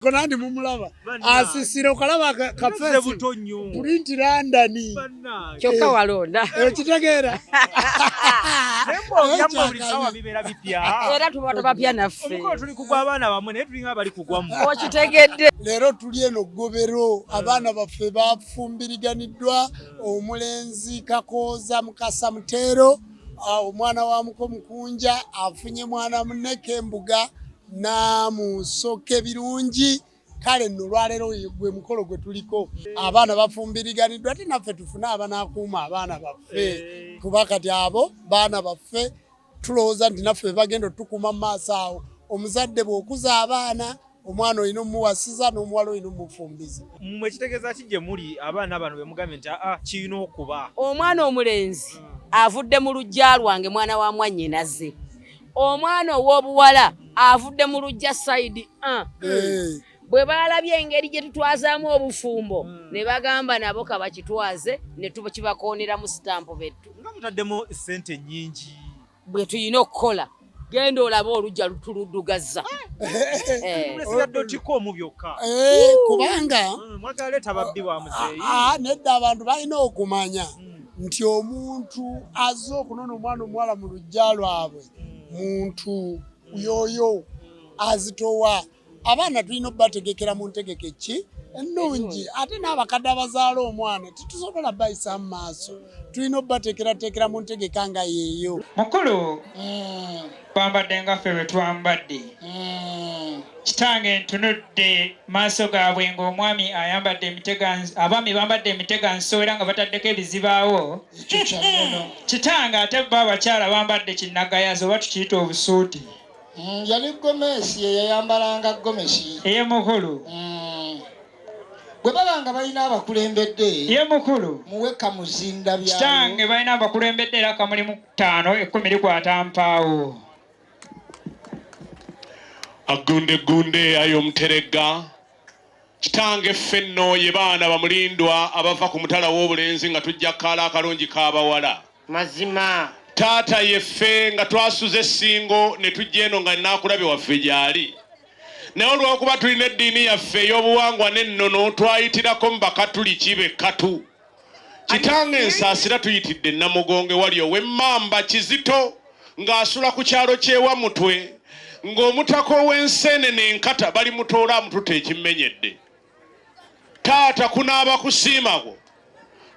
Konandi mumulaba asisira okalaba kafesi print London kyokka eh, walonda okitegeera era tuba tubapya naffe tuli kugwa abaana bamwe naye tulinga bali kugwamu okitegedde leero tuli eno ggobero abaana baffe bafumbiriganiddwa omulenzi Kakooza Mukasa Muteero omwana wa muko Mukunja afunye mwana munne Kembuga Namusoke Birungi. Kale nno olwaleero gwe mukolo gwe tuliko, abaana bafumbiriganiddwa ate naffe tufune abanaakuuma abaana baffe eh. kuba kati abo baana baffe tulowooza nti naffe bagenda otukuuma mu maaso awo. Omuzadde bw'okuza abaana omwana olina omuwasiza n'omuwala olina omufumbiza. Mmwe kitegeeza ki gye muli abaana bano be mugambye nti aa kirina okuba? Omwana omulenzi avudde mu luggya lwange mwana wa mwannyinaze. Omwana ow'obuwala avudde mu luggya sayidi a. Eh. Bwe baalabye engeri gye tutwazaamu obufumbo hmm. ne bagamba nabo kabakitwaze ne tukibakooneramu sitampu bettu. Nga mutaddemu ssente nnyingi. Bwe tulina okukola genda olabe olujja lutuluddugazza eh. eh, kubanga hmm, ah, ah, nedda abantu balina okumanya hmm. nti omuntu azze okunona omwana omuwala mu lujja lwabwe hmm. muntu yoyo azitowa abaana tulina obategekera mu ntegeke ki ennungi ate n'abakadde abazaala omwana tetusobola bayisa mu maaso tulina obateekerateekera mu ntegeka nga yeeyo mukulu mm. bambadde nga ffe bwe twambadde mm. kitange ntunudde maaso gaabwe ng'omwami ayambadde emitega abaami bambadde emitega nsowera nga bataddeko ebizibaawo kitange ate bo abakyala bambadde kinnagayaza oba tukiyita obusuuti Mm, yali gomesi yeyayambalanga gomesi ye mukulu mm. bwe baba nga balina abakulembedde ye mukulu muwe kamuzinda bya kitange balina abakulembedde era kamulimu ttaano ekkumi likwata mpaawo agundegunde ayo omuteregga kitange ffe nno ye baana bamulindwa abava ku mutala w'obulenzi nga tujja kaala akalungi k'abawala Mazima. Taata yeffe nga twasuze Ssingo ne tujja eno nga Naakulabye waffe gyali. Naye olw'okuba tulina eddiini yaffe ey'obuwangwa n'ennono twayitirako mu Bakatuliki be Katu. Kitange nsaasira tuyitidde Namugongo ewali ow'Emmamba Kizito ng'asula ku kyalo ky'e Wamutwe ng'omutaka ow'enseenene enkata balimutoola amututte ekimmenyedde. Taata kunaaba kusiima kwo.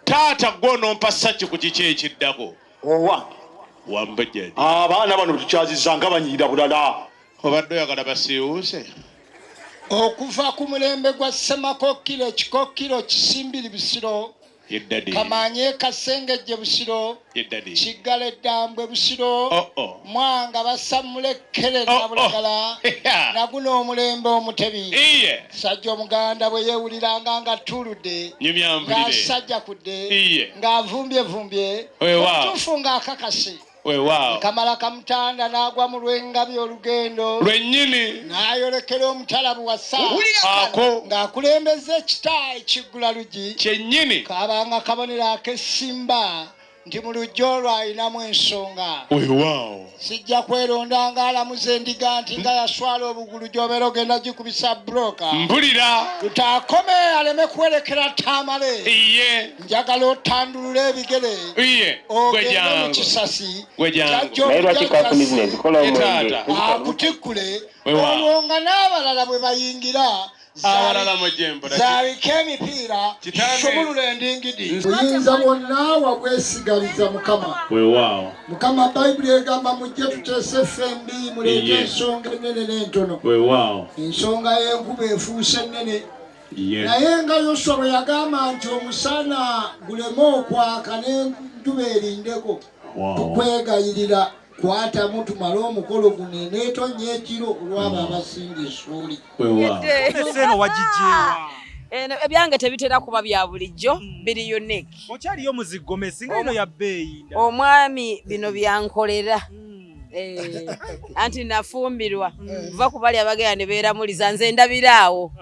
Taata gwe onompa saki ku kiki ekiddako. Owange. Wambejja. Abaana bano tukyaziza nga banyirira bulala. Obadde oyagala basiiwuuse? Okuva ku mulembe gwa Ssemakokkiro ekikokkiro Kisimbiri Busiro Kamanye Kasengejje Busiro Kiggala Eddambwe Busiro oh, oh. Mwanga Basamulekere oh, Nabulagala naguno omulembe Omutebi Sajja Omuganda bwe yeewuliranga nga ttuludde ng'asajjakudde ng'avumbyevumbye obutuufu ng'akakase Weewaawo. Kamala kamutanda n'agwa mu lw'engabi olugendo lwennyini n'ayolekera omutala buwasa ako ng'akulembeza ekita ekiggula luggi kyennyini kabanga kabonero ak'essimba nti mu luggi olwo alinamu ensonga. Weewaawo. Sijja kweronda ng'alamuza endiga nti nga yaswala obugulu gy'obeera ogenda gikubisa buroka. Mpulira. Lutaakome aleme kuwerekera Tamale. Iye. Njagala otandulule ebigere. Iye. Ogende mu kisasi. Jajja Naye lwaki kampuni zino ezikola omwenge akutikkule olwo nga n'abalala bwe bayingira abalala mujembula zaaliko emipiira sumulula endingidi buyinza bwonna wabwesigaliza mukama weewaawo mukama bayibuli egamba mujje tuteese ffembi muleete ensonga ennene n'entono weewaawo ensonga y'enkuba efuuse ennene naye nga yoswa bwe yagamba nti omusana guleme okwaka n'enjuba erindeko tukwegayirira kwatamu tumale omukolo guno eneetonnya ekiro olwabo abasinga essuuli eno wagijewa eno ebyange tebitera kuba bya bulijjo hmm. biri unique okyaliyo muzigomesi nga eno ya bbeeyi omwami bino byankolera hmm. eh, anti nafumbirwa hmm. va kubali abagenda ne beeramuliza nze ndabiraawo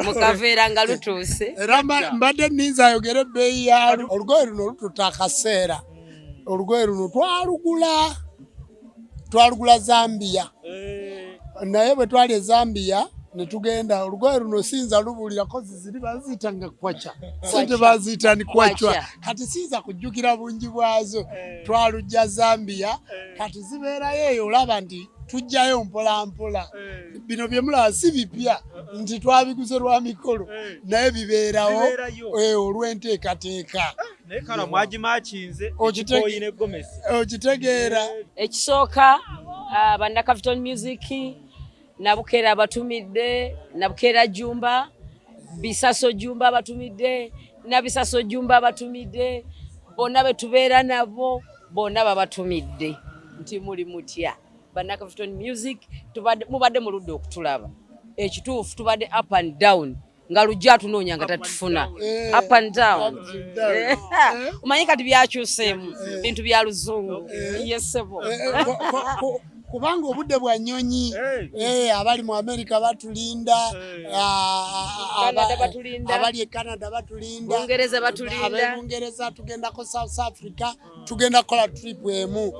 mukaveera nga lutuuse era mbadde ninza ayogere ebbeeyi yalwo olugoye luno lututa akaseera olugoye luno twalugula twalugula Zambia eh. naye bwe twali e Zambia Ne tugenda olugoye luno siyinza lubuulira kozi ziri baziyita nga kwaca sente baziyita ni kwacwa kati siyinza kujjukira bungi bwazo eh. Twalujja Zambia eh. Kati zibeerayo eyo olaba nti tujjayo mpola mpola eh. Bino bye mulaba si bipya nti twabiguze lwa mikolo naye bibeerawo olw'enteekateeka. Okitegeera. Ekisooka ah, bannakaviton music Nabukeera abatumidde, Nabukeera Jumba, Bisaso Jumba abatumidde, Nabisaso Jumba abatumidde, bonna be tubeera nabo bonna babatumidde nti muli mutya bannakaviton music mubadde muludde okutulaba ekituufu tubadde up and down nga lujja atunoonya nga tatufuna eh. up and down eh. Omanyi kati byakyuseemu eh. Bintu bya luzungu yesebo kubanga obudde bwa nnyonyi abali mu Amerika batulinda, abali e Canada batulinda, ab'e tugendako South Africa tugenda kukola trip emu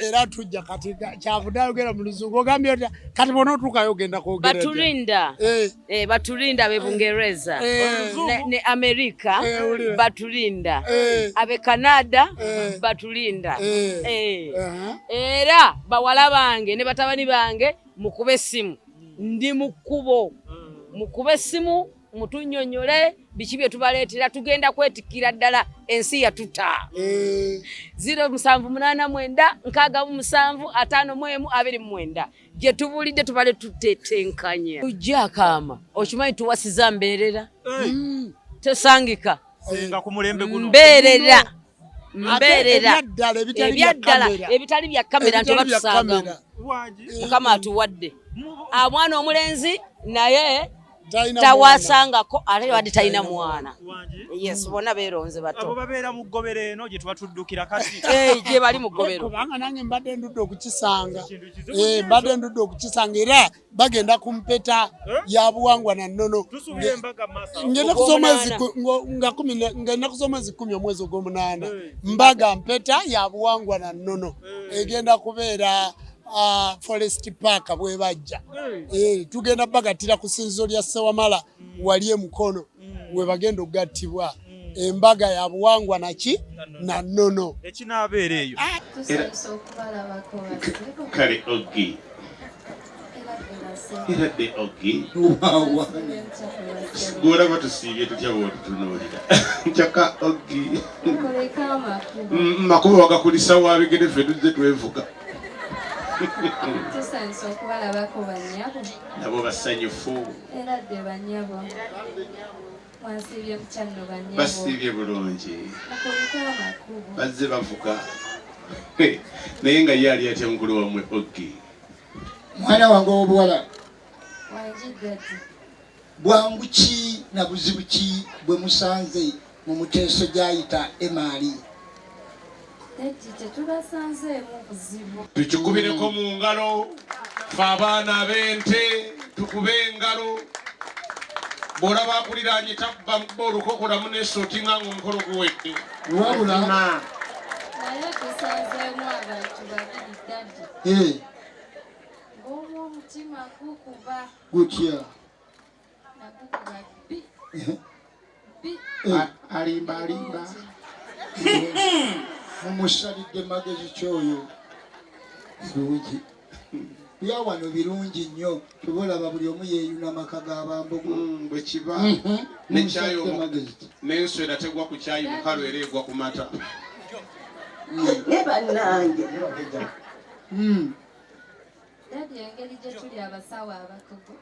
era tujja kati kyavudde ayogera mu luzungu ogambye otya kati bona otuukayo ogenda kwogera batulinda eh. Eh, batulinda abe Bungereza eh. Ne Amerika batulinda abe Canada batulinda uh-huh. Era bawala bange ne batabani bange mukube essimu ndi mu kkubo mukube essimu mutunyonyole biki bye tubaleetera tugenda kwetikkira ddala ensi yatuta 0789 67 51 29 gye tubulidde tubale tutetenkanye tujja akaama okimanyi tuwasiza mbeerera tesangika mbeerera mbeerera ebyaddala ebitali bya kamera nti oba tusaagamu mukama atuwadde omwana omulenzi naye tawasangako ate wadde talina mwana yes bonna beeronze bato abo babeera mu ggobero eno gye tuba tuddukira kati eh, gye bali mu ggobero kubanga nange mbadde ndudde okukisanga eh, mbadde ndudde okukisanga era bagenda ku mpeta eh? ya buwangwa na nnono ng'ennaku z'omwezi 10 omwezi ogw'omunaana mbaga mpeta ya buwangwa na nnono egenda kubeera Forest Park bwebajja eh, tugenda bagattira ku sinzizo lya Ssewamala mm. wali e Mukono mm. we bagenda okugattibwa mm. Embaga ya buwangwa naki na nnono ekinaabeera eyo ah. Kale ogi era dde ogi gwolaba tusiibye tutya bwotutunuulira kyokka ogi makubo wagakulisa wabigere ffe tuzze twevuga Tusanyuse okubalabako bannyabo. Nabo basanyufu. Era dde bannyabo. Mwasiibye mutya nno bannyabo. Basiibye bulungi. Mukulike amakubo. Bazze bavuga. Naye nga ye ali atya mukulu wammwe Oggi? Mwana wange ow'obuwala. Wangi daddy. Bwangu ki na buzibu ki bwe musanze mu muteeso gy'ayita Emali? Daddy tetubasanzeemu buzibu. Tukikubireko mu ngalo fe abaana ab'ente tukube engalo bw'olaba akuliraanye tabba mukuba olukokolamu n'esootinga ng'omukolo guwedde. Wabula naye tusanzeemu abantu babiri daddy. Eh. Ng'omu omutima gukuba. Gutya? Nagukuba bbi. Bbi. Eh. Alimba alimba. Mumusalidde magezi kyoyo. Birungi. Bya wano birungi nnyo. Kyova olaba buli omu yeeyuna maka g'abambogo. Bwe kiba. Mumusalidde magezi ki? N'enswera tegwa ku kyayi mukalu era egwa ku mata. Ne bannange. Daddy engeri gye tuli abasawo abakugu.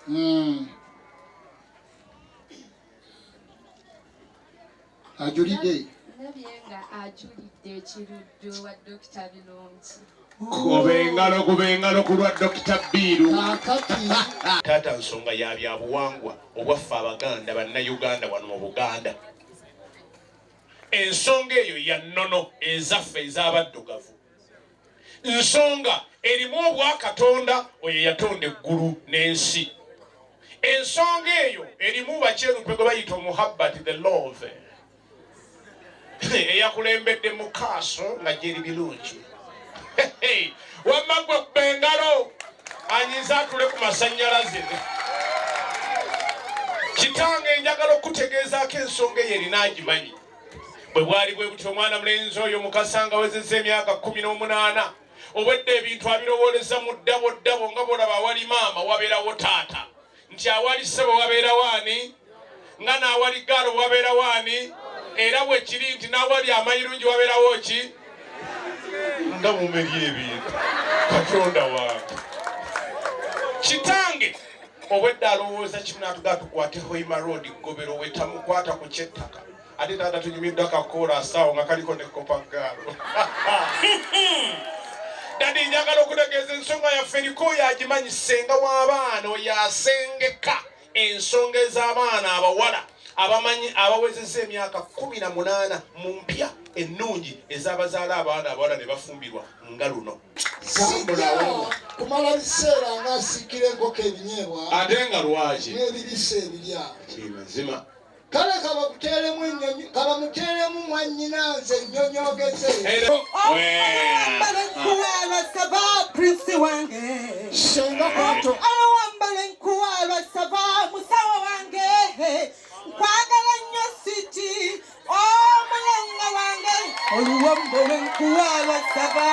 Ajulidde. Ndabye nga ajulidde ekiruddu wa Dokita Birungi. Kuba engalo kuba engalo ku lwa Dokita Biiru. Kaakati. Taata nsonga ya bya buwangwa obwaffe Abaganda Bannayuganda wano mu Buganda. Ensonga eyo ya nnono ezaffe ez'abaddugavu. Nsonga erimu obwakatonda oyo eyatonda eggulu n'ensi. Ensonga eyo erimu bakyeruppe gwe bayita omuhabbat the love eyakulembedde mu kaaso nga gyeri birungi. Wamma gwe kuba engalo anyiza atule ku masannyalaze. Kitange njagala okutegeezaako ensonga eyo erina agimanyi. Bwe bwali bwe butyo omwana mulenzi oyo Mukasa nga awezezza emyaka 18 obwedda ebintu abirowooleza mu ddabo ddabo nga bw'olaba awali maama wabeerawo taata nti awali ssebo wabeerawo ani nga n'awali gaalo wabeerawo ani era bwe kiri nti n'awali amayirungi wabeerawo ki nga mumeri ebintu Katonda wange. Kitange obwedda alowooza kimu n'atugaa tukwate Hoima Road Gobero wetamukwata ku kyettaka ate taata tunyumiddwa kakoola asaawo nga kaliko ne kopa gaalo. Dadi njagala okutegeeza ensonga yaffe eriko oyo agimanyi ssenga w'abaana oyo asengeka ensonga ez'abaana abawala abamanyi abawezezza emyaka 18 mu mpya ennungi ez'abazaala abaana abawala ne bafumbirwa nga luno. Sijja kumala biseera nga nsikira enkoko ebinyeebwa ate nga lwaki n'ebibisi ebirya. Kimazima. Kale kabakuteeremu ennyonyi kabamuteeremu mwannyina nze nnyonyoogeze. Oluwambala enkuwalwa sava prince wange. Ssenga kwato. Oluwambala enkuwalwa sava musawo wange. Nkwagala nnyo siti omulongo wange. Oluwambala enkuwalwa sava.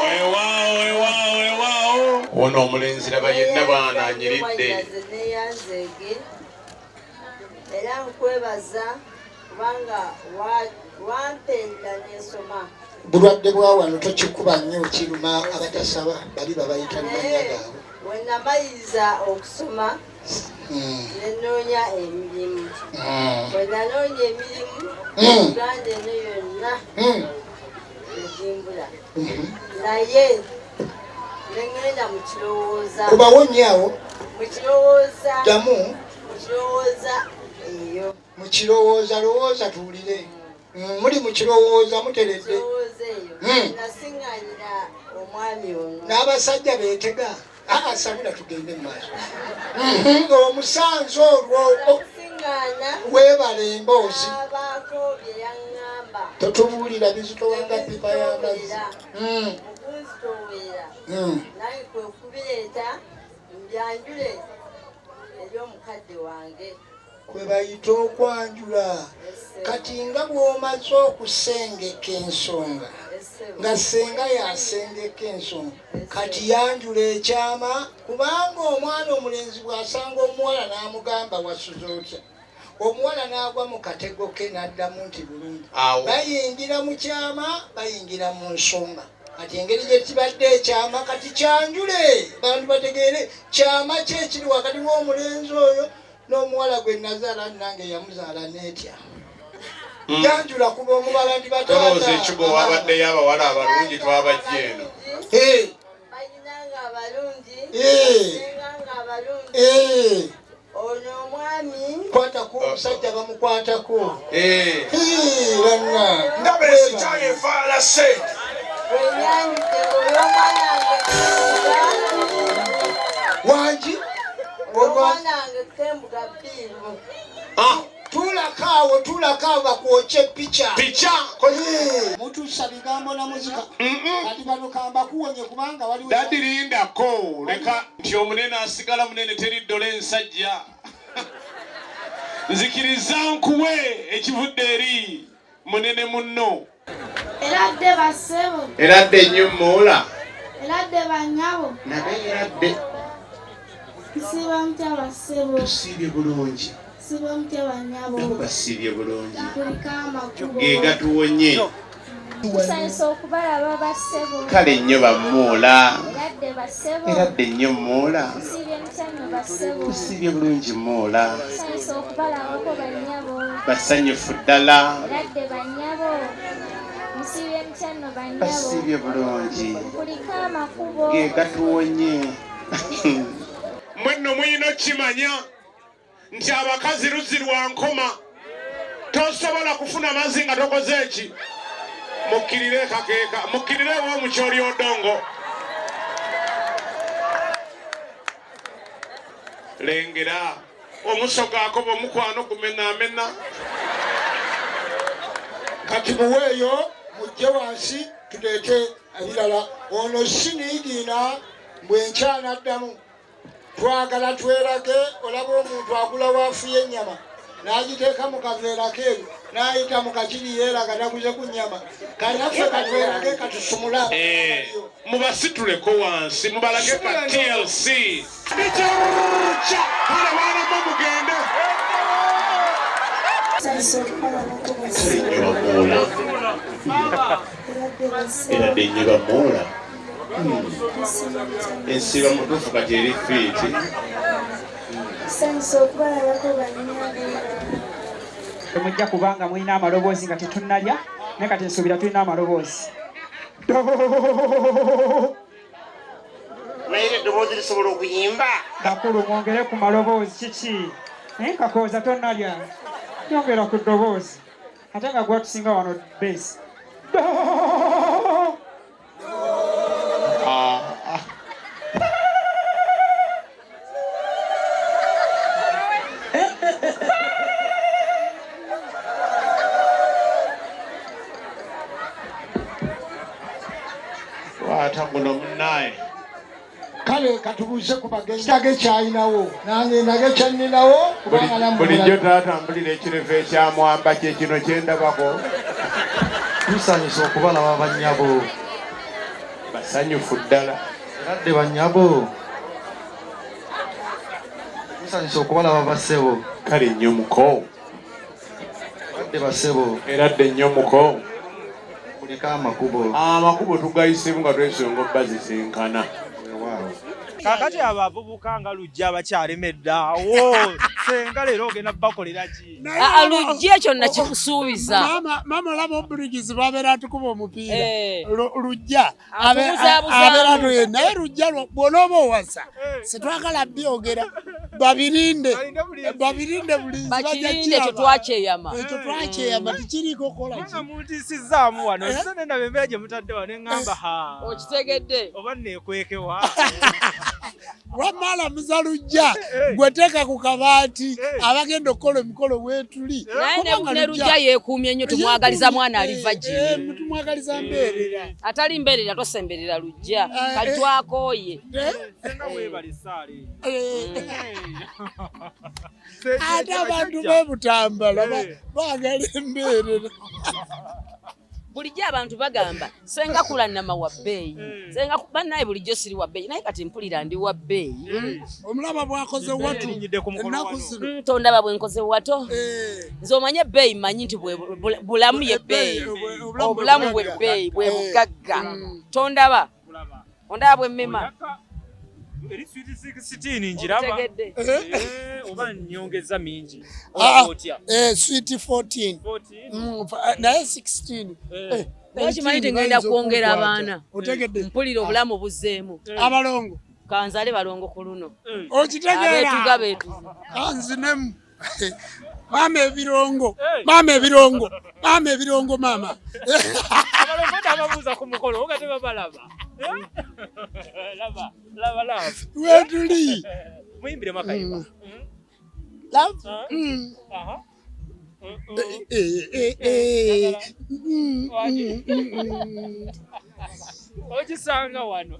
Weewaawo weewaawo weewaawo. Ono omulenzi laba yenna bwana anyiridde. Era nkwebaza kubanga wampenda nensoma. Bulwadde bwa wano tokikuba nnyo kiruma abatasaba bali babayita mu mannya gaabwe. Bwe namaliriza okusoma ne nnoonya emirimu. Bwe nanoonya emirimu Uganda eno yonna negimbula. Naye ne ŋŋenda mu kirowooza. Kubawo nnyo awo. Mu kirowooza. Ddamu. Mu kirowooza eyo. Mu kirowooza lowooza tuwulire. Muli mu kirowooza muteredde. Kirowooza eyo. Nasiŋŋaanira omwami ono. N'abasajja beetega. Aa sabula tugende mu maaso. Omusanze olwo. Nasiŋŋaana. Weebale emboozi. N'abaako bye yaŋŋamba. Totubuulira bizitowa nga ppipa y'amazzi. Okunzitowerera. Nange kwe kubireeta mbyanjule eri omukadde wange. Kwe bayita okwanjula. Kati nga bw'omaze okusengeka ensonga nga ssenga yasengeka ensonga kati yanjula ekyama kubanga omwana omulenzi bw'asanga omuwala n'amugamba wasuze otya omuwala n'agwa mu katego ke n'addamu nti bulungi. Bayingira mu kyama bayingira mu nsonga. Kati engeri gye kibadde ekyama kati kyanjule bantu bategeere kyama ki ekiri wakati w'omulenzi oyo n'omuwala gwe nazaala nange yamuzaala n'etya. Yanjula kuba omubala ndi bataata. Tolowooza ekigo wabaddeyo abawala abalungi twabajja eno. Banyinanga abalungi. Basenganga abalungi. Ono omwami. Kwatako omusajja bamukwatako. Banna. Ndaba ensi efaala ssente. Wenyanjudde olw'omwana wange. Wangi? Olw'omwana wange Kembuga Biiru. Tuulako awo bakwokye picha. Picha. Mutuusa bigambo na muzika. Kati bano kambakuwonye kubanga waliwo. Dadi lindako leka nti omunene asigala munene teri ddole ensajja. Nzikiriza nkuwe ekivudde eri munene munno. Eradde bassebo. Eradde nnyo mmoola. Eradde bannyabo. Nabe eradde. Nsiiba mutya bassebo. Tusiibye bulungi. Nsiiba mutya bannyabo. Nabo basiibye bulungi. Kuliko amakubo. Ge gatuwonye. Tusanyusa okubalaba bassebo. Kale nnyo bammoola. Eradde bassebo. Eradde nnyo mmoola. Tusiibye mutya nno bassebo. Tusiibye bulungi mmoola. Tusanyusa okubalabako bannyabo. Basanyufu ddala. Eradde bannyabo. Musiibye mutya nno bannyabo. Basiibye bulungi. Kuliko amakubo. Ge gatuwonye. Mwenno mulina okukimanya nti abakazi luzzi lwa nkoma. Tosobola kufuna mazzi nga tokoze eki. Mukkirire kakeeka, mukkirire ew'omukyoli odongo. Lengera omusoga akoba omukwano gumenaamena. Kati muweeyo mujje wansi tuleete ebirala. Ono si niigiina mbwe enkya n'addamu. Twagala twerage. Olaba omuntu agula waafu y'ennyama n'agiteeka mu kaveera keeru n'ayita mu kakiri yeeraga taguze ku nnyama. Kanaffe katwerage, katusumule abantu abaliyo. Mubasituleko wansi, mubalage ka TLC. Kale baana mwe mugende. Nnyo bamuula era dde nnyo bamuula ensiba mutuufu kati eri fiiti. Nsanyuse okubalabako bannyange. Temujja kubanga mulina amaloboozi nga tetunnalya, naye kati nsuubira tulina amaloboozi. Naye era eddoboozi lisobola okuyimba. Bakulu mwongere ku maloboozi kiki? Naye Kakooza tonnalya, yongera ku ddoboozi ate nga gwatusinga wano base. Kwata guno munnaye. Kale katubuuze ku bagenyi ndage kyalinawo nange ndage kyenninawo kubanga nammwe Bulijjo taata mpulira ekirevu ekyamwamba kye kino kye ndabako. Tusanyuse okubalaba bannyabo. Basanyufu ddala. Era dde bannyabo. Tusanyuse okubalaba bassebo. Kale nnyo muko. Era dde bassebo. Era dde nnyo muko. Kuliko amakubo. Amakubo tugayiseemu nga twesonga obbazisinkana. Weewaawo. Kaakati abo abavubuka nga Lujja abakyalemedde awo, senga leero ogenda bakolera ki? Aa, Lujja ekyo nakikusuubiza. Maama, maama olaba obuligizi bwabeera atukuba omupiira. Lujja Atubuzaabuza. abeera atuye naye Lujja bw'onooba owasa sitwagala byogera, babirinde, babirinde bulinzi, bajja Bakirinde, ekyo kiraba. twakyeyama. Ekyo twakyeyama tikiriiko kola ki. Nga muntiisizzaamu wano, nze ne ndaba embeera gye mutadde wano ne ŋŋamba ha. Okitegedde. Oba neekwekewa. Wamma alamuza Lujja, gwe teeka ku kabaati abagenda okukola emikolo weetuli. Naye Kubanga ne Lujja yeekuumye nnyo, tumwagaliza mwana ali virgin. Tumwagaliza mbeerera. Atali mbeerera tosemberera Lujja. Kati twakooye. Senga weebale essaala eyo. Ate abantu b'e Butambala baagala embeerera. Bulijjo abantu bagamba senga Kulanama wa bbeeyi, senga bannaye bulijjo siri wa bbeeyi, naye kati mpulira ndi wa bbeeyi. Omulaba bwakoze watu ennaku zino. Tondaba bwe nkoze wato? Nze omanye ebbeeyi, mmanyi nti bulamu ye bbeeyi, obulamu bwe bbeeyi, bwe bugagga. Tondaba? Ondaba bwe mmema? Eri sweet 16 njiraba. Otegedde. Oba nnyongeza mingi. Ah, Oba otya? Sweet 14. 14? Naye 16. Okimanyi nti 18 ngenda bayinza kwongera okunkwata. abaana. Otegedde. Mpulira obulamu buzzeemu. Abalongo. Kanzale balongo ku luno. Okitegeera. Abeetuga beetuze. Kanzinemu. Maama ebirongo, maama ebirongo, maama ebirongo, maama. Abalongo ababuuza ku mukolo nga tebabalaba. Laba, laba, laba. Wetuli. Muyimbiremu akayimba. Love. Aha. Okisanga wano.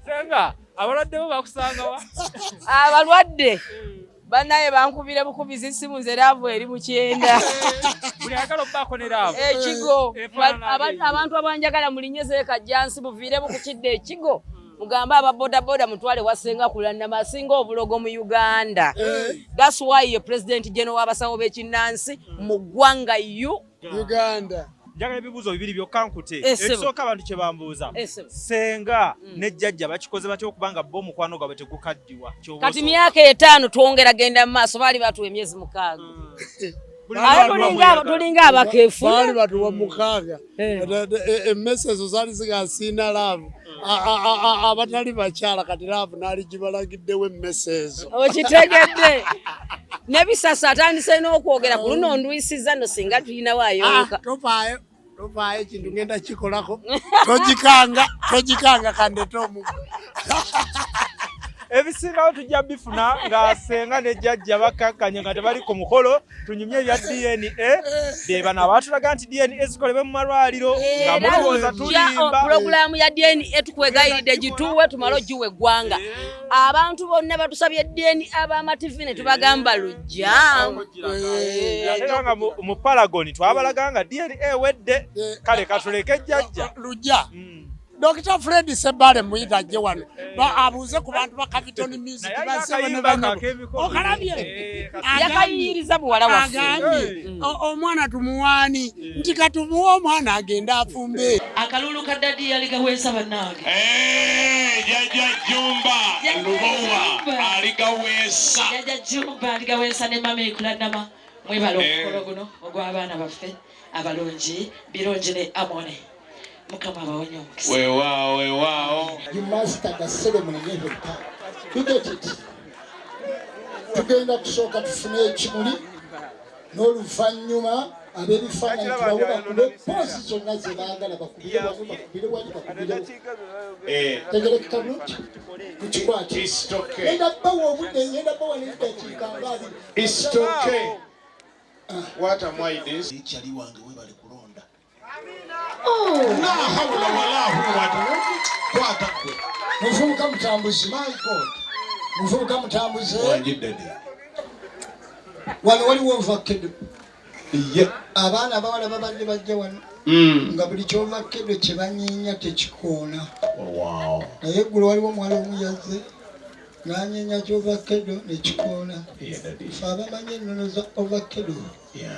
Senga, abalwadde bo bakusanga wa? Abalwadde bannaye bankubire bukubizi simu, nze love eri mu kyenda. Buli ayagala obbaako ne love. Ekigo. Efaanana eyo. Abantu abanjagala mulinye zeekajjansi, buviire bukukidde ekigo, mugambe aba bodaboda mutwale wasenga Kulanama asinga obulogo mu Uganda. That's why ye president general w'abasawo b'ekinnansi mu ggwanga u Uganda. Njagala ebibuuzo bibiri byokka nkute. Ssebo. Ekisooka abantu kye bambuuza. Ssebo. Senga ne jjajja bakikoze batya okubanga bo omukwano gwabwe tegukaddiwa? Ky'oba Kati osooka. myaka 5 twongera genda mu maaso, baali batuwa emyezi 6. Ate tulinga abakeefuna. Baali batuwa 6. Emmese ezo zaali zigasiina love. Abatali bakyala kati love naali gibalagiddewo emmese ezo. Okitegedde. Nebisasa atandise n'okwogera ku luno ndwisiza nno singa tulinawo ayonka. Tofaayo, tofaayo, ekintu ngenda kikolako. Togikanga, togikanga, kandete omugo. Ebisingawo tujja bifuna nga senga ne jjajja bakkakkanye nga tebali ku mukolo, tunyumye ebya DNA. Be bano abaatulaga nti DNA zikolebwe mu malwaliro nga mulowooza tulimba. Pulogulaamu ya DNA tukwegayiridde gituwe tumale ogiwa eggwanga. Abantu bonna batusabye DNA ab'amativi ne tubagamba lujja. Era nga mu Paragon twabalaga nga DNA ewedde. Kale katuleke jjajja. Lujja. Dr. Fred Sebale muyita ajje wano abuuze ku bantu ba Capital Music okalabye yakayiyiriza muwala waffe agambye omwana tumuwaani nti katumuwe omwana agende afumbe. Akalulu ka dadi yaligaweesa bannange. Jjajja Jumba Lubowa aligaweesa. Jjajja Jumba aligaweesa ne mama Ekulanama. Mwebale omukolo guno ogw'abaana baffe abalungi Birungi ne Amone. Mukama abawonye omukisa. Weewaawo, weewaawo. You master the ceremony every time. You get it? Tugenda kusooka tufune ekimuli n'oluvannyuma ab'ebifaananyi tulabe bakube poozi zonna ze baagala, bakubire wano, bakubire wali, bakubire wali. Tegerekeka bulungi? Mukikwate. Ngenda bawa obudde, ngenda bawa n'eddakiika nga abiri. It's okay. What am I this? Ekyali wange webale kulonda. La hawla wala quwwata. Kwata gwe. Muvubuka mutambuzi. My God. Muvubuka mutambuzi. Wanjidde. Wano waliwo ovakkedo. Ye. Abaana abawala babadde bajja wano. Nga buli ky'ovakkedo kye banyeenya tekikoona. Wow. Naye eggulo waliwo omuwala omu yazze n'anyeenya ky'ovakkedo ne kikoona. Ffe abamanyi ennono za ovakkedo,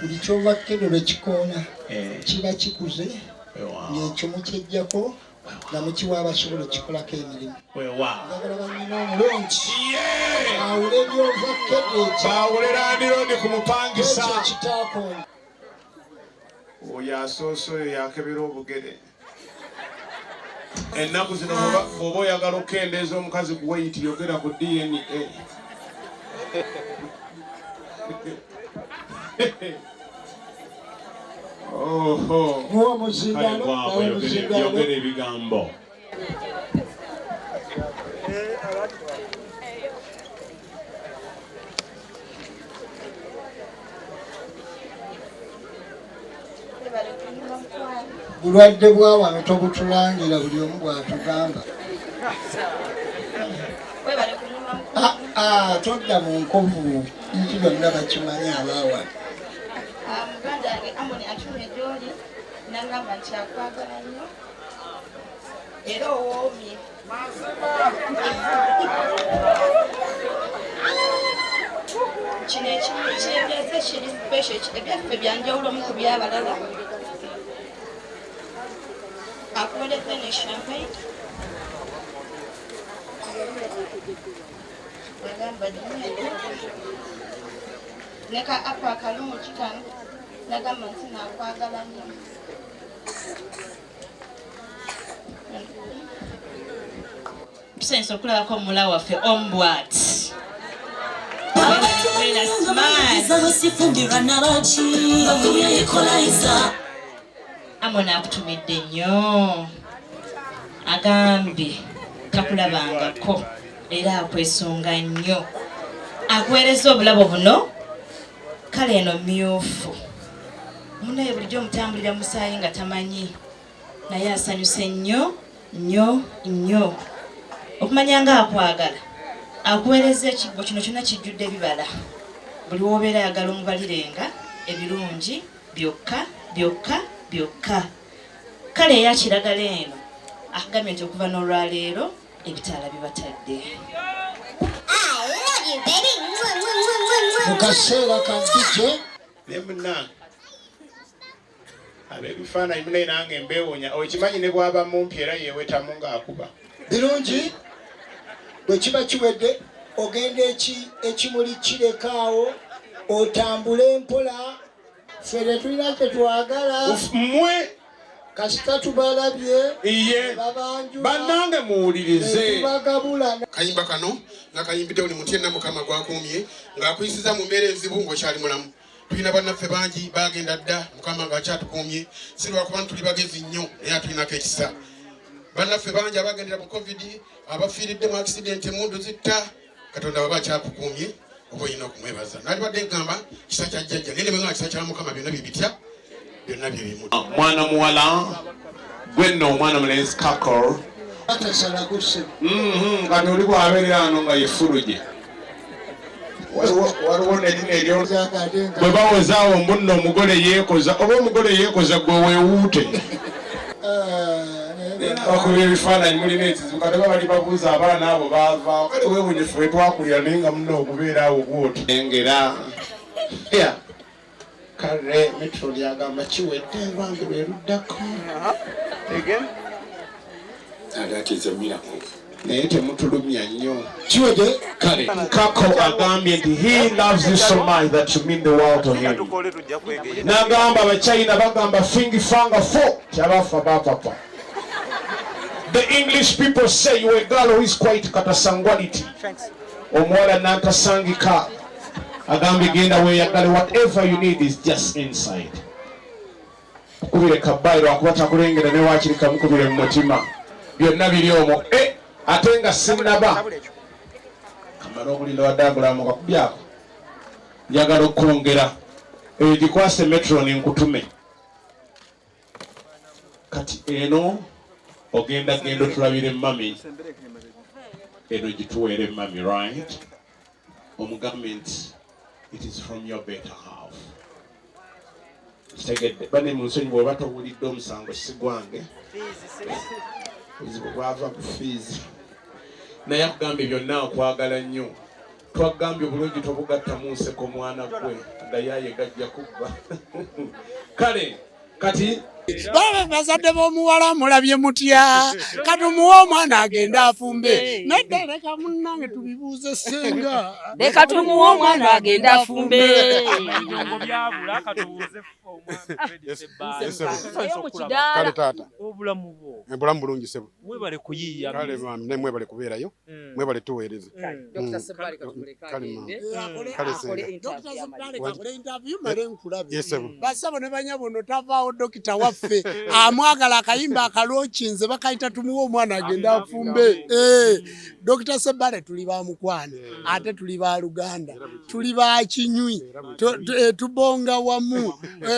buli ky'ovakkedo lwe kikoona kiba kikuze ng'ekyo mukyeggyako nga mukiwa abasobola okukikolako emirimu. Njagala bannyina omulungi baawule by'ovakkedo ekyo. Baawule landiroodi ku mupangisa. Ekyo ekitaakoona. Oyo asoose oyo yakebera obugere. Ennaku zino bw'oba oyagala okukendeeza omukazi ku weight yogera ku DNA. Oho. Muwe omuzindaalo, Kale gwabwe muwe omuzindaalo. yogera ebigambo. Bulwadde bwa wano tobutulangira buli omu bw'atugamba. Todda mu nkovu nti bonna bakimanyi abaawano. Muganda wange Amoni atumye gy'oli n'angamba nti akwagala nnyo era owoomye. Kino ekimuli ky'ebyeze kiri special, ebyaffe bya njawulo mu ku by'abalala. Akuweredde ne champagne. Agamba ne ka apple akalungi kano nagamba nti nakwagala nnyo. Tusanyusa okulabako omuwala waffe Ombwat. Amon akutumidde nnyo, agambye takulabangako era akwesunga nnyo, akuweereza obulabo buno. Kale eno myufu munaye bulijjo omutambulira musaayi nga tamanyi, naye asanyuse nnyo nnyo nnyo okumanya nga akwagala. Akuweereza ekibbo kino kyonna kijjudde ebibala, buli w'obeera ayagala omubalirenga ebirungi byokka byokka byokka. Kale eya kiragala eno akugambye nti okuva n'olwaleero ebitaala bibatadde. Mu kaseera ka DJ ne munnange ab'ebifaananyi munaye nange mbeewonya, okimanyi ne bw'aba mumpi era yeewetamu ng'akuba. Birungi bwe kiba kiwedde ogenda ekimuli kirekaawo otambule mpola. Ffe tetulina kye twagala. Mmwe kasita tubalabye Iye. babanjula. Bannange muwulirize. Tubagabula. Kayimba kano nga kayimbidde buli muntu yenna Mukama gw'akuumye ng'akuyisiza mu mbeera enzibu ng'okyali mulamu. Tulina bannaffe bangi baagenda dda, Mukama ng'akyatukuumye, si lwakuba nti tuli bagezi nnyo naye atulinako ekisa. Bannaffe bangi abagendera mu covid, abafiiridde mu accident, emundu zitta. Katonda waba akyakukuumye oba olina okumwebaza. Nalibadde nkugamba kisa kya jjajja, naye nebwengamba kisa kya Mukama, byonna byebitya, byonna byebimu. Mwana muwala gwe nno, omwana mulenzi Kakor. Atasalako ssebo. Kati oli bwabeerera wano nga yefuluje, waliwo nerino eryo bwe bawezaawo mbunno omugole yeekoza, oba omugole yeekoza gwe weewuute. Bakubya ebifaananyi, mulina ekizibu. Kati oba bali babuuza abaana abo baavaawo. Kale weewunye ffe twakulira, naye nga munna okubeera awo bwoti engera ya kale metro lyagamba kiwedde, lwange lwe luddako. That is a miracle. Naye temutulumya nnyo. Kiwedde. Kale Kako agambye nti he loves you so much that you mean the world to him. N'agamba Abachina bagamba fingi fanga fo kyabafa bapapa. The English people say you a girl who is quite katasangwality, omuwala nantasangika. Agambye genda weeyagale, whatever you need is just inside. Kubire kabayi lwakuba takulengera, ne wakiri kamukubire mu mutima, byonna biri omwo. Eh, ate nga sinnaba kamala okulinda wadde agulamu kakubyako, njagala okwongera eyo gikwase metron nkutume. Kati eno ogenda genda otulabire mami, eno gituweere mami, right? Omugambe nti it is from your better half. Kitegedde bane mu nsonyi, bw'oba towulidde omusango si gwange, obuzibu bwava ku fees. Naye akugambye byonna, akwagala nnyo. Twagambye obulungi tobugattamu nseko, mwana gwe agayaaye gajja kubba. Kale kati Baba bazadde b'omuwala, mulabye mutya? Katumuwe omwana agende afumbe. Nedda, leka munnange tubibuuze ssenga. Leka tumuwe omwana agende afumbe. Ebidongo byabula, katubuuze omwami Fred Sebbaale. Mu kidaala. Kale taata. Obulamu bwo? Obulamu bulungi ssebo. Mwebale kuyiiya. Kale mami, naye mwebale kubeerayo, mwebale tuweereza. Dr. Sebbaale, katumuleke Kale mama. agende. Kale Akole senga. interview Dr. amale. Sebbaale kakole interview male nkulabe. Yes, sebo. Basabo ne banyabono, tavaawo. Dokita waffe amwagala, akayimba akalookinze bakayita tumuwe omwana agende afumbe. Eh, Dr. Sebbaale, tuli ba mukwano ate tuli ba luganda, tuli ba kinywi. Tubonga wamu.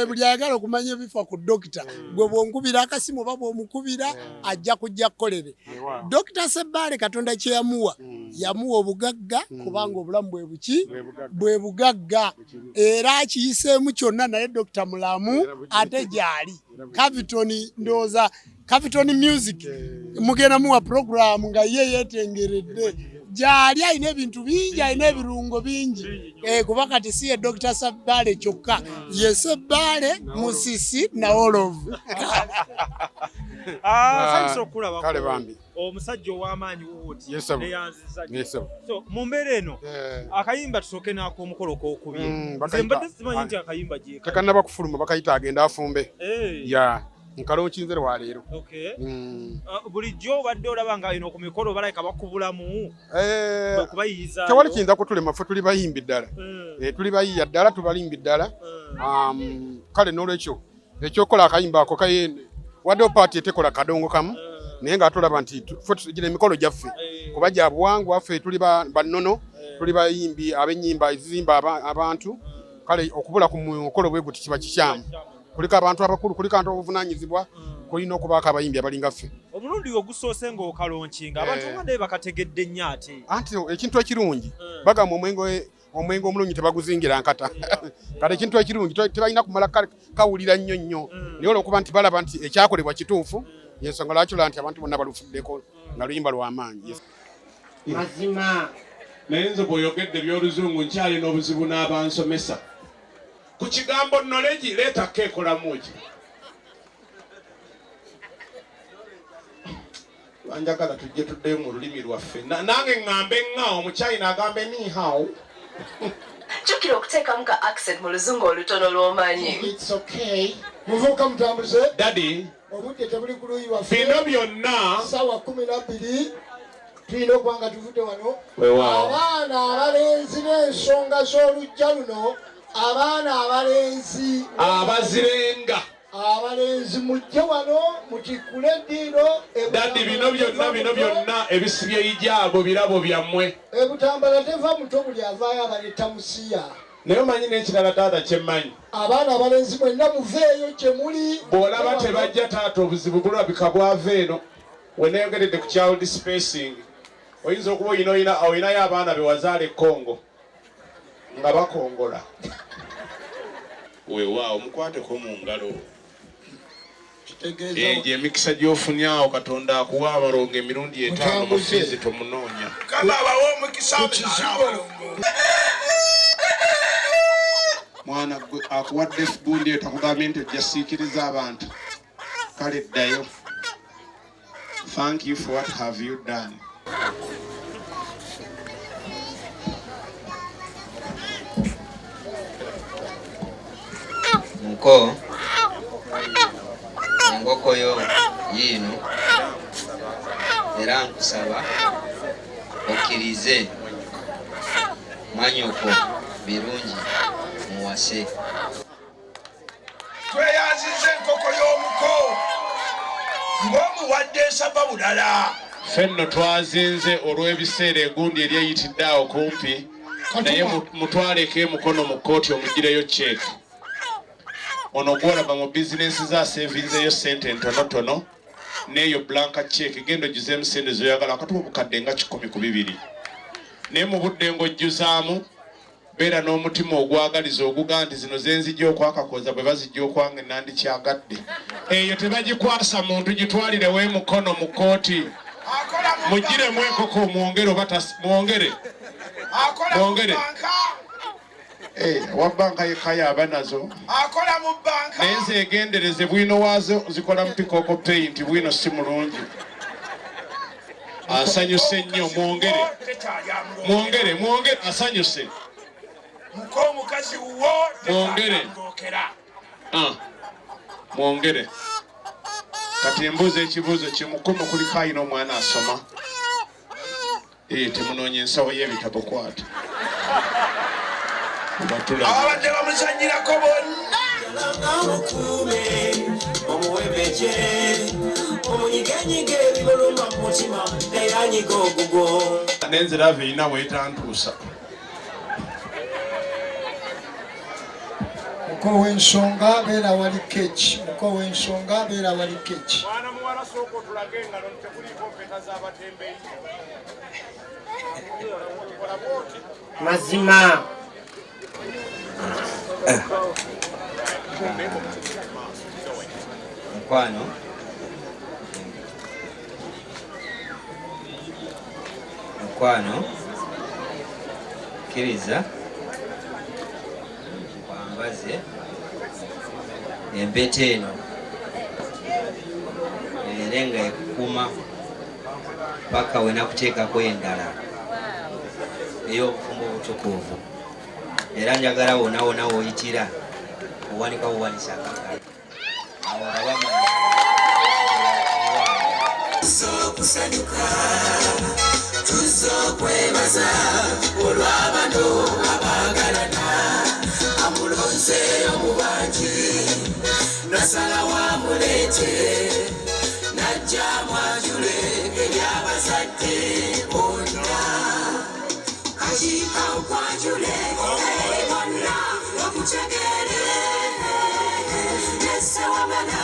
Buli ayagala okumanya ebifa ku dokita, gwe bwonkubira akasimu oba bwomukubira, ajja kujja kukolere. Dr. Sebbaale, Katonda kye yamuwa, yamuwa obugagga, kubanga obulamu bwe buki? Bwe bugagga. Era akiyiseemu kyonna, naye dokita mulamu ate gyali. Capiton, ndowooza Capiton Music mugenda muwa program nga ye yetengeredde. Gyali, alina ebintu bingi, alina ebirungo bingi. Kuba kati si ye Dr. Sebbaale kyokka, ye Sebbaale Musisi Nawolovu. Ah, sanyusa okulaba. Kale bambi. Omusajja ow'amaanyi wuuti. Yes, sir. Neyanziza nnyo. Yes, sir. So mu mbeera eno, akayimba tusooke n'ak'omukolo k'okubye. Nze mbadde simanyi nti akayimba gyeka. Tekannaba kufuluma, bakayita agenda afumbe. Ya, nkalonkinze lwaleero. Okay. Bulijjo obadde olaba nga eno ku mikolo balabika bakubulamu okubayiyiza. Tewali kiyinza kutulema, ffe tuli bayimbi ddala. Tuli bayiiya ddala, tubalimbi ddala. Kale n'olwekyo ekyokukola akayimba ako kaye wadde paati etekola kadongo kamu, naye nga tulaba nti ffe gino emikolo gyaffe kuba gya buwangwa, ffe tuli bannono, tuli bayimbi ab'ennyimba ezizimba abantu. Kale okubula ku mukolo bwe guti kiba kikyamu. Kuliko abantu abakulu, kuliko abantu obuvunaanyizibwa, kulina okubaako abayimbi abalinga ffe. Omulundi ogusoose ng'okalonkinga, abantu nga naye bakategedde nnyo ate. Anti ekintu ekirungi bagamba omwenge omulungi tebaguzingira nkata. Kale ekintu ekirungi tebalina kumala kawulira nnyo nnyo, naye olwokuba nti balaba nti ekyakolebwa kituufu, yensonga lwaki olaba nti abantu bonna balufuddeko nga luyimba lw'amaanyi. Yes. Mazima. Naye nze bw'oyogedde by'oluzungu, nkyalina obuzibu n'abansomesa ku kigambo knowledge. Leeta keekolamu ki banjagala tujje tuddeyo mu lulimi lwaffe. Nange ŋŋambe ŋŋa omuchina agambe 你好. Jjukira okuteekamu ka accent mu luzungu olutono lw'omanyi. It's okay. Muvubuka mutambuze. Daddy. Obudde tebuli ku luuyi lwaffe. Bino byonna. Saawa 12 tulina okuba nga tuvudde wano. Weewaawo. Abaana abalenzi n'ensonga z'oluggya luno, abaana abalenzi abazirenga. Abalenzi mujje wano mutikkule eddiiro. Daddy, bino byonna, bino byonna ebisibye ijaago birabo byammwe. Ebutambala teva muto, buli avaayo abaleta musiya. Naye omanyi n'ekirala taata kyemmanyi? Abaana abalenzi mwenna muveeyo gye muli. Bw'olaba tebajja taata, obuzibu bulabika bwava eno weneyogeredde ku child spacing. Oyinza okuba olinayo abaana be wazaala e Congo nga bakongola. Weewaawo, mukwateko mu ngalo. Egyo emikisa gy'ofunyawo, Katonda akuwa abalongo emirundi 5 mu fees, tomunoonya. Kama abawe omukisa. Mwana gwe akuwadde gundi eyo, takugambye nti ojja siikiriza abantu. Kale ddayo. Thank you for what have you done. Muko, enkoko yo yiino, era nkusaba okkirize mwanyoko Birungi muwase. Tweyanziza enkoko y'omuko ng'omuwadde ensava bulala. Ffe nno twazinze olw'ebiseera, egundi eri eyitidde awo kumpi, naye mutwaleko emukono mu kkooti omugireyo cheque. Ono gwolaba mu bizinensi ze asevinzeyo sente ntonotono, n'eyo blank cheque genda ogizeemu sente zoyagala, akatuba obukadde nga 120. Naye mu budde ng'ojjuzaamu, beera n'omutima ogwagaliza, oguga nti zino zenzijja okwakakoza bwe bazijja okwange nandikyagadde. Eyo tebagikwasa muntu, gitwalirewo emukono mu kkooti, mugiremu enkoko, mwongere oba mwongere. Akola mu Mwongere. banka. Eh, owa banka yekka yaba nazo. Akola mu banka. Naye zegendereze, bwino waazo zikola mu Pikoko Paint, bwino si mulungi. Asanyuse nnyo, mwongere. Mwongere, mwongere, asanyuse. Muko, omukazi wo. Mwongere. Tekyalyamulookera. Ah, mwongere. Kati embuuza ekibuuzo kimukumu, kuliko ayina omwana asoma? Eh, temunoonya ensawo y'ebitabo, kwata. Obatulaga. Ababadde bamuzanyirako bonna. Omukuume, omuwemeje, omunyigenyige ebimuluma mu mutima, naye anyiga ogugwo. Nenzirava erina weetantuusa. Muko w'ensonga, beera wali keki. Muko w'ensonga, beera wali keki. Mwana muwala, sooka otulage engalo nti tekuliiko mpeta z'abatembeeyi. Mazima. Mukwano, mukwano, kkiriza nkwambaze empeta eno, era nga ekukuma paka wenakuteekako endala ey'obufumbo obutukuvu. Era njagala wona wona woyitira owanika buwanisa akakala awo nga bamanya. Okusanyuka, tuzze okwebaza olw'abano abaagalana. Amulonzeeyo mu bangi, nasalawo amuleete, najja mwanjule eri abazadde bonna. Kakiika nkwanjule eri bonna bakutegeere. Nesewamana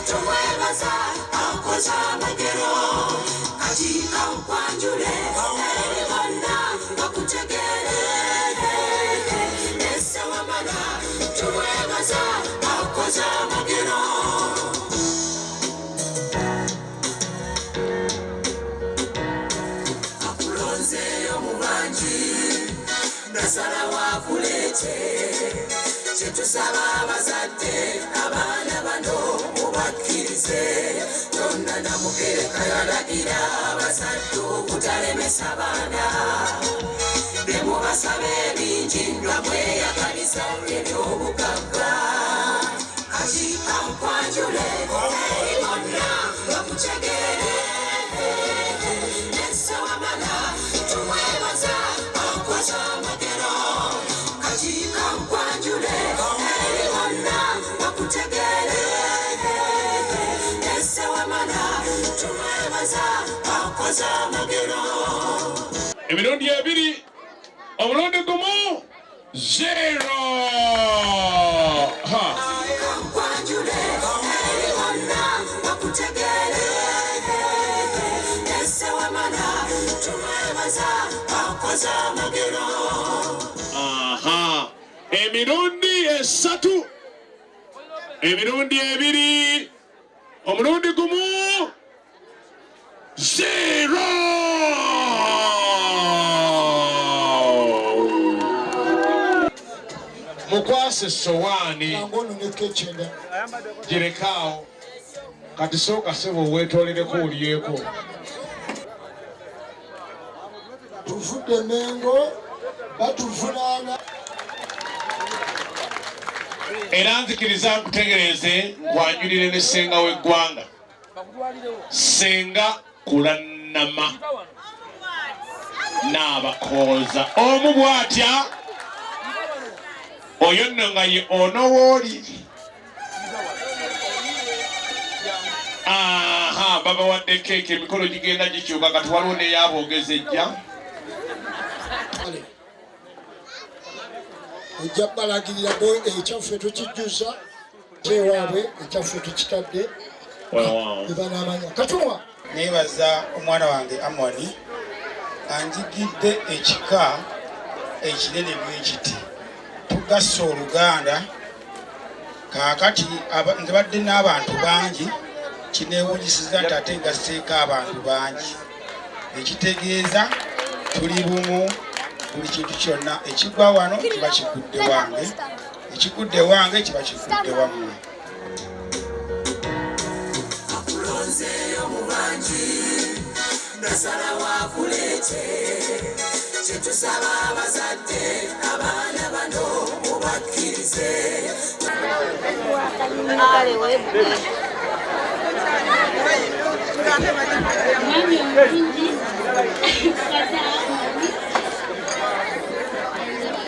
tumwebaza, akoze amagero. Kakiika nkwanjule eri bonna bakutegeere. Nesewamana tumwebaza, akoze amagero. Akulonzeeyo mu bangi, nasalawo akuleete. Kyetusaba abazadde, abaana bano mubakkirize. Tonna Namugereka yalagira abazadde obutalemesa baana, ne mubasaba ebingi nga mweyagaliza ebyobugagga. Kakiika nkwanjule eri bonna bakutegeere. Nesewamana tumwebaza, akoze amagero. Kakiika nkwanjule eri bonna bakutegeere. Akoze amagero. Emirundi ebiri, omulundi gumu, 0. Ha. Kankwanjule eri bonna bakutegeere. Ese wamala tumwebaza akoze amagero. Aha. Emirundi 3, emirundi 2, omulundi gumu, 0. Mukwase sowaani girekaawo. Kati sooka ssebo weetoolereko olyeko. Tuvudde Mengo batuvunaana. Era nzikiriza nkutegeeze nkwanjulire ne ssenga w'eggwanga, Ssenga Kulannama n'Abakooza. Omu bw'atya oyo nno nga ye ono w'oli. Aha, babawadde keeki, emikolo gigenda gikyuka, kati waliwo n'eyaboogeza ejja. Ojja balagirira bo ekyaffe tukijjuza kyewaabwe, ekyaffe tukitadde ebanaamanya. Katumwa. Neebaza omwana wange Amoni anjigidde ekika ekinene bwekiti. Tugasse oluganda kaakati nze badde n'abantu bangi, kineewuunyisizza nti ate ngasseeko abantu bangi, ekitegeeza tuli bumu. Buli kintu kyonna ekigwa wano kiba kigudde wange, ekigudde wange kiba kigudde wammwe. Akulonzeeyo mu bangi, nasalawo akuleete. Kye tusaba abazadde, abaana bano mubakkirize. Mwami omulungi, kata Amoni,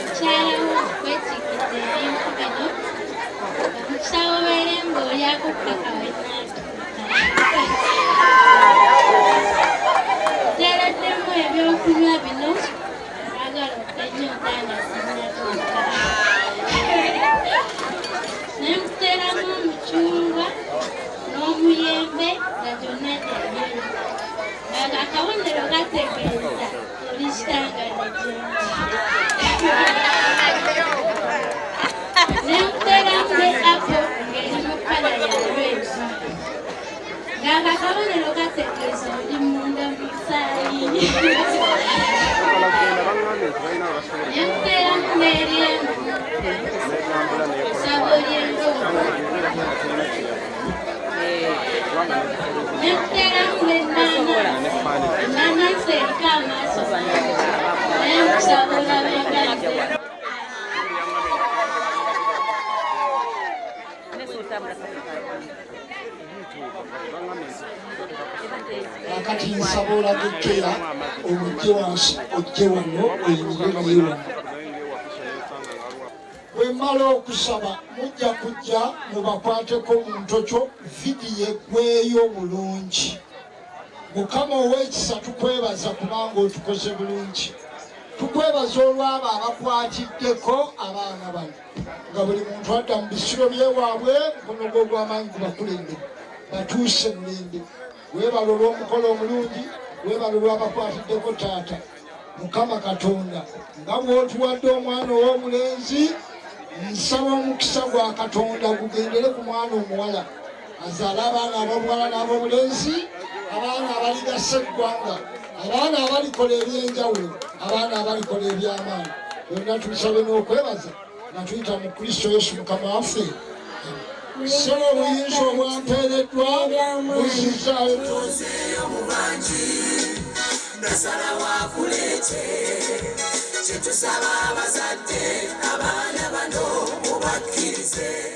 mukyala wo okwetikidde ebintu bino, nkusaba obeere ng'olyako paka wennaatuuka. Nteereddemu ebyokunywa bino, saagala okwennyonta nga sinnatuuka. Ne nkuteeramu omucungwa n'omuyembe nga gyonna gya yellow. Nga akabonero kategeeza oli kitangaala gyendi. Ne nkuteeramu ne apple ng'eri mu colour ya red. Ng'ako akabonero kategeeza oli munda mu musaayi. Ne nkuteeramu n'eryenvu, nsaba olyenvu. Ne nkuteeramu n'ennaanansi, ennaanansi eriko amaaso mangi, naye nkusaba olabe nga nze. Kakati nsaba olage keya omujje wansi, ojje wano oyimirire naye wano. Bwe mmala okusaba mujja kujja mubakwateko mu ntokyo, vidiyo eggweeyo bulungi. Mukama ow'ekisa tukwebaza kubanga otukoze bulungi. Tukwebaza olw'abo abakwatiddeko abaana bano, nga buli muntu adda mu bisiro by'ewaabwe, mukono gwo ogw'amaanyi gubakulembere batuuse mulembe. Weebale olw'omukolo omulungi, weebale olw'abakwatiddeko taata. Mukama Katonda, nga bw'otuwadde omwana ow'omulenzi, nsaba omukisa gwa Katonda gugendere ku mwana omuwala, azaale abaana ab'obuwala n'ab'obulenzi, abaana abaligasa eggwanga, abaana abalikola eby'enjawulo, abaana abalikola eby'amaanyi. Byonna tubisabe n'okwebaza nga tuyita mu Kristo Yesu Mukama waffe. Ssebo obuyinza obwampeereddwa buzzizaayo. Akulonzeeyo mu bangi, nasalawo akuleete. Kye tusaba abazadde, abaana bano mubakkirize.